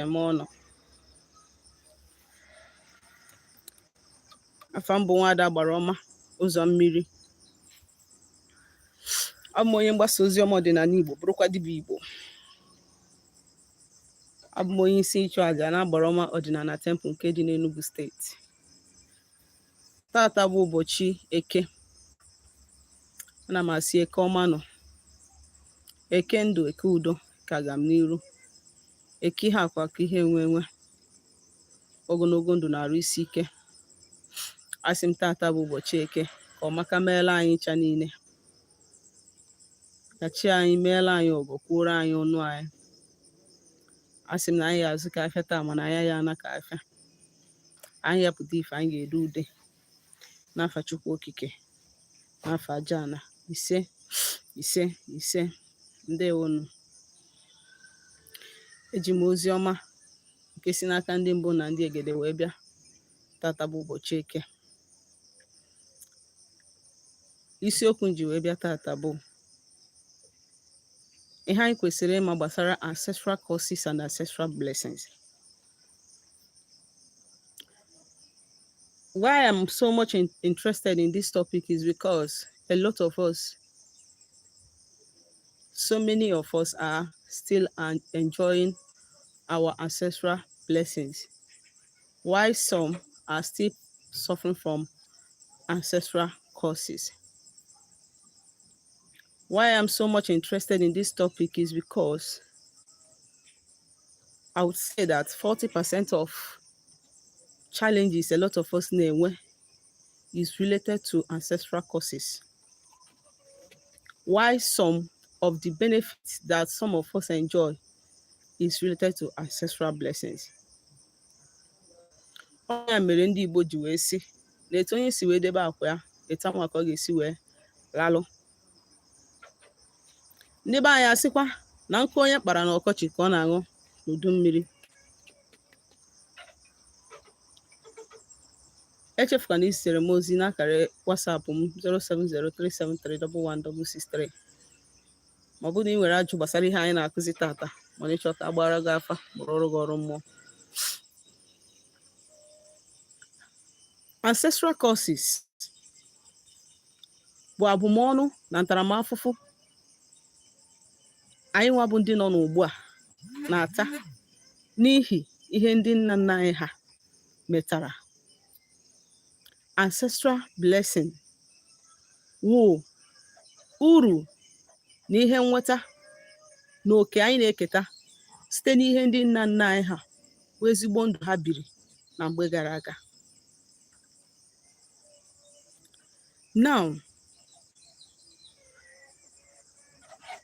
Eme ọnụ afa m bụ nwaada agbara ọma ụzọ mmiri. Abụ m onye mgbasa ozi ọma ọdịnala Igbo, bụrụkwa dibịa Igbo. Abụ m onye isi ịchụ àjà na agbara ọma ọdịnala temple nke dị n'Enugu steeti. Tata bụ ụbọchị Eke. Ana m asị Eke ọma nọ, Eke ndụ, Eke udo, ka aga m n'iru, Eke ihe akụ akụ, ihe enwe enwe, ogologo ndụ na arụ isi ike. Asị m tata bụ ụbọchị Eke, ka ọmaka meela anyị ncha niile, ka chi anyị meela anyị ọgọ, kwuoro anyị ọnụ anyị. Asị m na anyị ga-azụ ka afịa taa, mana anyị ya ana ka afịa anyị ya pụta ife, anyị ga-ede ude n'afa Chukwu Okike, n'afa aja ana. Ise, ise, ise. Ndewonu. Eji m ozi ọma nke si n'aka ndị mbụ na ndị egede wee bịa. Tata bụ ụbọchị Eke. Isiokwu m ji wee bịa tata bụ ihe anyị kwesịrị ịma gbasara ancestral curses and ancestral blessings. Why I'm so much interested in this topic is because a lot of us, so many of us are still enjoying our ancestral blessings, while some are still suffering from ancestral curses. Why I'm so much interested in this topic is because I would say that 40% of challenges a lot of us na-enwe is related to ancestral curses, while some of the benefits that some of us enjoy is related to ancestral blessings. Ọ ya mere ndị Igbo ji wee sị na etu onye si wee debe akwa ya, etu anwa ka ọ ga-esi wee lalụ. Ndị be anyị asịkwa na nkụ onye kpara n'ọkọchị ka ọ na-aṅụ n'udu mmiri. Echefukwana izitere m ozi n'akara WhatsApp m 07037311663, ma ọ bụrụ na ị nwere ajụ gbasara ihe anyị na-akụzi tata, mana ị chọọ ka a gbara gị afa, rụọrọ gị ọrụ mmụọ. Ancestral curses bụ abụmọnụ na ntaramahụhụ anyị nwa bụ ndị nọ n'ugbu a na-ata n'ihi ihe ndị nna nna anyị ha metara. Ancestral blessing wụ uru na ihe nnweta na oke anyị na-eketa site n'ihe ndị nna nna anyị ha bụ ezigbo ndụ ha biri na mgbe gara aga. Now,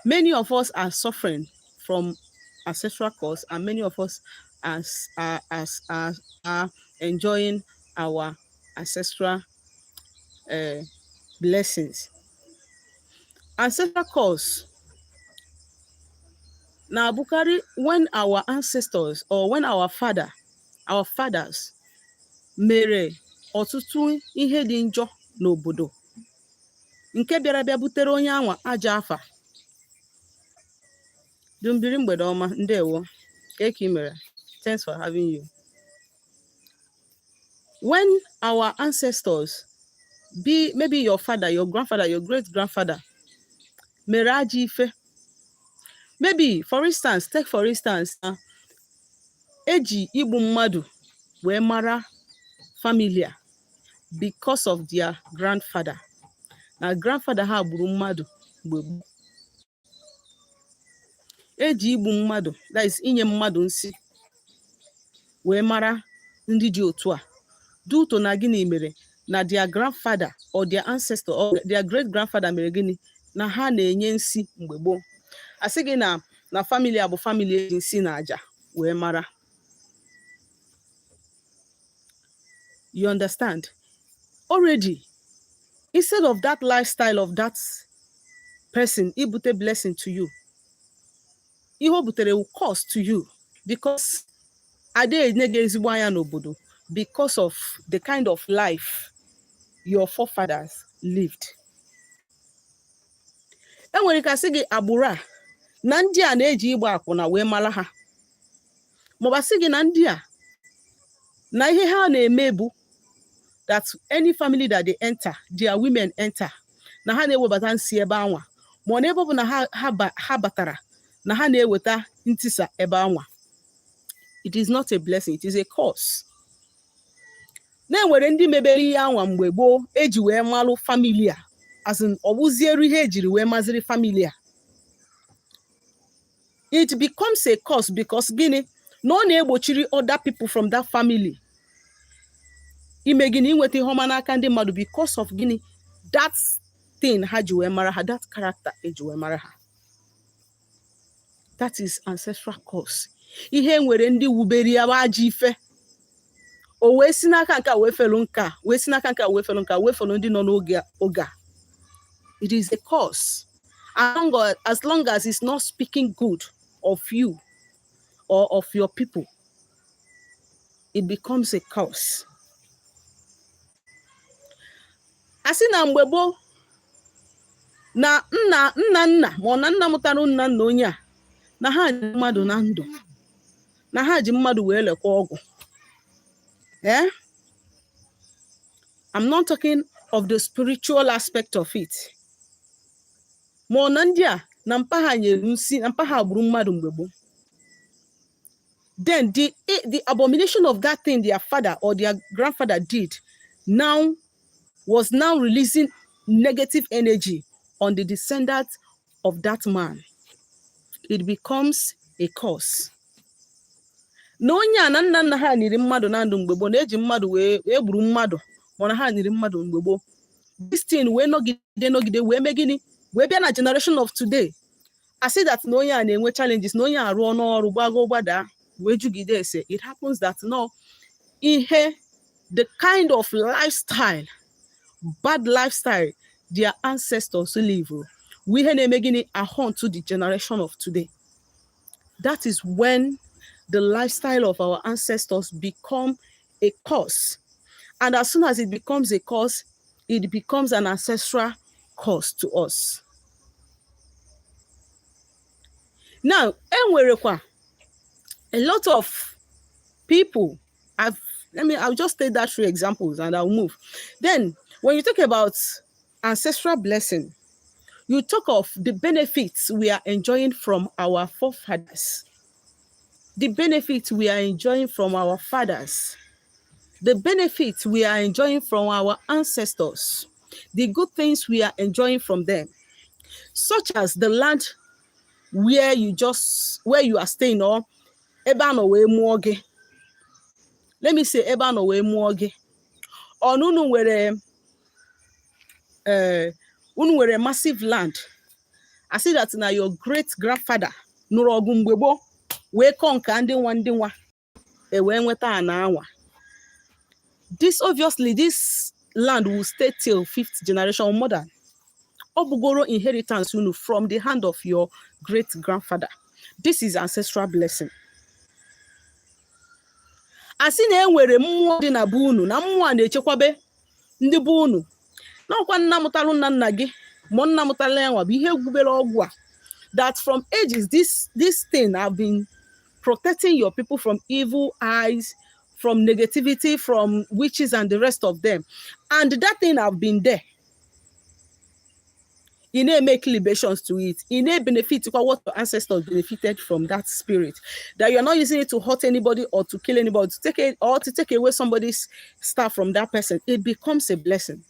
many of us are suffering from ancestral curse, and many of us are enjoying our ancestral blessings. Ancestral curse na-abụkarị when our ancestors or when our father, our fathers mere ọtụtụ ihe dị njọ n'obodo nke bịara bịa butere onye anwa ajọ afa. Dumbiri, mgbede ọma, ndewo. Ka ị mere? Thanks for having you. When our ancestors, be maybe your father, your grandfather, your great grandfather, mere ajọ ife, maybe for instance, take for instance, eji igbu mmadụ wee mara family a because of their grandfather, na grandfather ha gburu mmadụ mgbe gboo. Eji igbu mmadụ, that is inye mmadụ nsi, wee mara ndị dị otu a due to na gịnị mere na their grandfather or their ancestor or their great grandfather mere gịnị na ha na-enye nsi mgbe gboo. Asị gị na family a bụ family eji nsi na aja wee mara. You understand? Already, instead of that lifestyle of that person ibute blessing to you, ihe o butere will curse to you, because ada enye gị ezigbo anya n'obodo because of the kind of life your forefathers lived. E nwere ike asị gị agbụrụ a na ndị a na-eji ịgba akwụna wee mara ha. Maọbụ asị gị na ndị a na ihe ha na-eme bụ that any family that they enter, their women enter, na ha na-ewebata nsi ebe anwa, ma ọ na ebe ọ bụ na ha batara na ha na-eweta ntisa ebe anwa. It is not a blessing, it is a curse. Na-enwere ndị mebere ihe anwa mgbe gboo eji wee malụ family a, as in ọ bụziere ihe ejiri wee maziri family a. It becomes a curse because gịnị? Na ọ na-egbochiri other people from that family ime gịnị? Inweta ihe ọma n'aka ndị mmadụ. Because of gịnị? That thing ha ji wee mara ha, that character eji wee mara ha. That is ancestral curse. Ihe nwere ndị wubere ya bụ ajọ ife, o wee si n'aka nke a wee felu nke a, wee si n'aka nke a wee felu nke a, wee felu ndị nọ n'oge oge a. It is a curse as long as it's not speaking good of you or of your people. It becomes a curse. A sị na mgbe gboo na nna nna nna ma ọ na nna mụtara nna nna onye a na ha ji mmadụ na ndụ, na ha ji mmadụ wee lekwa ọgwụ. Eh, I'm not talking of the spiritual aspect of it. Ma ọ na ndị a na mpa ha nyere nsi na mpa ha gburu mmadụ mgbe gboo, then the abomination of that thing their father or their grandfather did now was now releasing negative energy on the descendant of that man. It becomes a curse. Na onye a na nna nna ha niri mmadụ na ndụ mgbe gboo, na-eji mmadụ wee gburu mmadụ, mana ha niri mmadụ mgbe gboo, this thing wee nọgide nọgide wee mee gịnị? Wee bịa na generation of today. Asị that na onye a na-enwe challenges, na onye a rụọ n'ọrụ gbago gbadaa wee jugide ese. It happens that no ihe, the kind of lifestyle, bad lifestyle their ancestors live wụ ihe na-eme gịnị? Ahụ to the generation of today. That is when the lifestyle of our ancestors become a curse, and as soon as it becomes a curse, it becomes an ancestral curse to us. Now, enwerekwa a lot of people, I've let me I'll just take that three examples and I'll move. Then when you talk about ancestral blessing, you talk of the benefits we are enjoying from our forefathers, the benefits we are enjoying from our fathers, the benefits we are enjoying from our ancestors, the good things we are enjoying from them, such as the land where you are staying or ebe a nọ wee mụọ gị. Let me say ebe a nọ wee mụọ gị. Ọnụ unu nwere unu nwere massive land. I see that na your great grandfather nụrụ ọgụ mgbe gboo wee kọọ nka ndị nwa ndị nwa e wee nweta ana anwa. This, obviously, this land will stay till fifth generation or more than. Ọ bụgoro inheritance unu from the hand of your great grandfather. This is ancestral blessing. Asị na e nwere mmụọ dị na be unu, na mmụọ a na-echekwabe ndị be unu, na ọkwa nna mụtalụ nna nna gị ma nna mụtala ya nwa bụ ihe gwubere ọgwụ a, that from ages this thing have been protecting your people from evil eyes, from negativity, from witches and the rest of them, and that thing have been there. Ị na-make libations to it, ị na-benefit kwa what your ancestors benefited from, that spirit, that you're not using it to hurt anybody or to kill anybody, to take it or to take away somebody's stuff from that person. It becomes a blessing.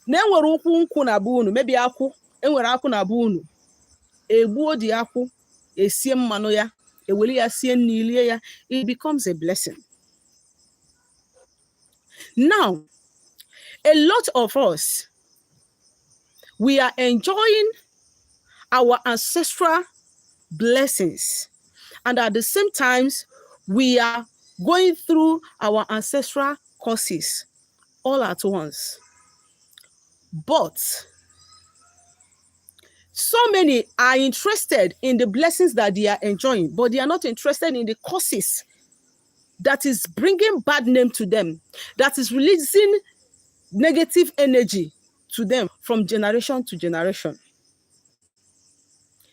Na enwere ụkwụ nkwụ na be unu, maybe akwụ, enwere akwụ na be unu, egbuo dị akwụ, esie mmanụ ya, ewere ya sie nri, lie ya. It becomes a blessing. Now, a lot of us, we are enjoying our ancestral blessings, and at the same times we are going through our ancestral curses all at once. But so many are interested in the blessings that they are enjoying, but they are not interested in the curses that is bringing bad name to them, that is releasing negative energy to them from generation to generation.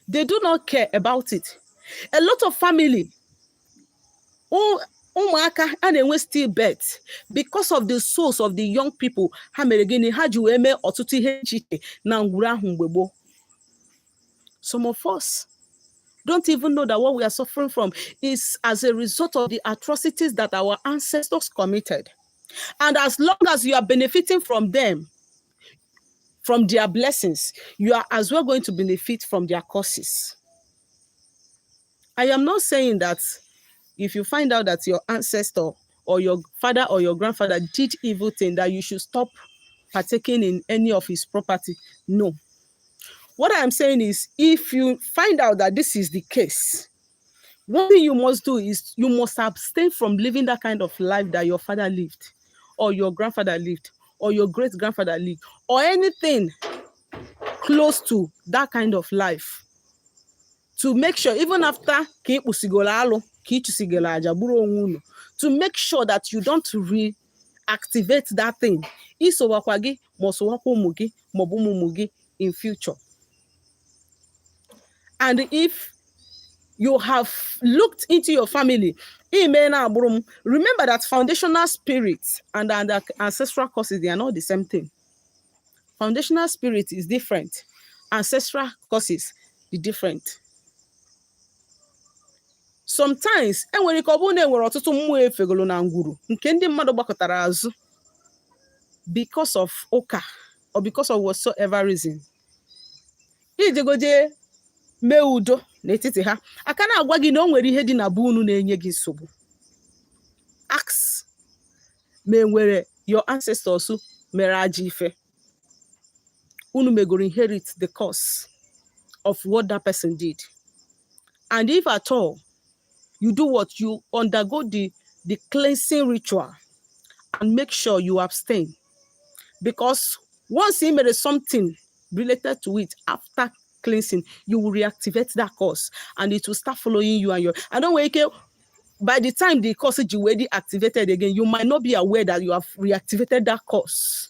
They do not care about it. A lot of family Ụmụaka a na-enwe stillbirth because of the souls of the young people. Ha mere gịnị ha ji wee mee ọtụtụ ihe iche iche na ngwuru ahụ mgbe gboo? Some of us don't even know that what we are suffering from is as a result of the atrocities that our ancestors committed. And as long as you are benefiting from them, from their blessings, you are as well going to benefit from their curses. I am not saying that if you find out that your ancestor or your father or your grandfather did evil thing, that you should stop partaking in any of his property. No. What I am saying is, if you find out that this is the case, one thing you must do is you must abstain from living that kind of life that your father lived, or your grandfather lived, or your great grandfather lived, or anything close to that kind of life. To make sure, even after ka ị kpụsigoro alụ, ka ị chụsigoro aja gburu onwe unu, to make sure that you don't reactivate that thing. Isowakwa gị ma ọ sowakwa ụmụ gị maọbụ ụmụ ụmụ gị in future. And if you have looked into your family, ime na agbụrụ m, remember that foundational spirits and the ancestral curses, they are not the same thing. Foundational spirit is different. Ancestral curses is different. Sometimes enwere ike ọ bụrụ na enwere ọtụtụ mmụọ efegolo na ngwuru nke ndị mmadụ gbakọtara azụ because of ụka or because of whatsoever reason. Ijegoje mee udo n'etiti ha, aka na-agwa gị na o nwere ihe dị na be unu na-enye gị nsogbu. Ask ma enwere your ancestors mere ajọ ife unu megoro inherit the curse of what that person did. And if at all you do what you undergo the cleansing ritual and make sure you abstain, because once you made something related to it after cleansing, you will reactivate that curse and it will start following you and your I don't wake by the time the curse is already activated again, you might not be aware that you have reactivated that curse.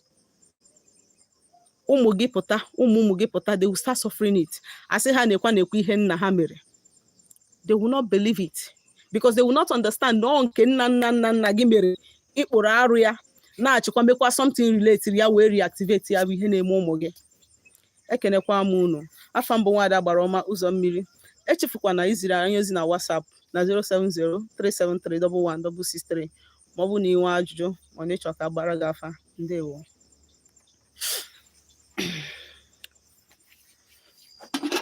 Ụmụ gị pụta, ụmụ ụmụ gị pụta, they will start suffering it. Asị ha na-ekwa na-ekwu ihe nna ha mere, they will not believe it because they will not understand na ọ nke nna nna nna nna gị mere ịkpụrụ arụ ya na-achịkwa mekwa something related ya wee reactivate ya bụ ihe na-eme ụmụ gị. Ekenekwa m unu. Afa mbụ, nwaada gbara ọma ụzọ mmiri. Echefukwana iziri anyị ozi na WhatsApp na 07037311663 ma ọ bụ na ị nwee ajụjụ ma ọ na ịchọ ka gbara gị afa. Ndewo.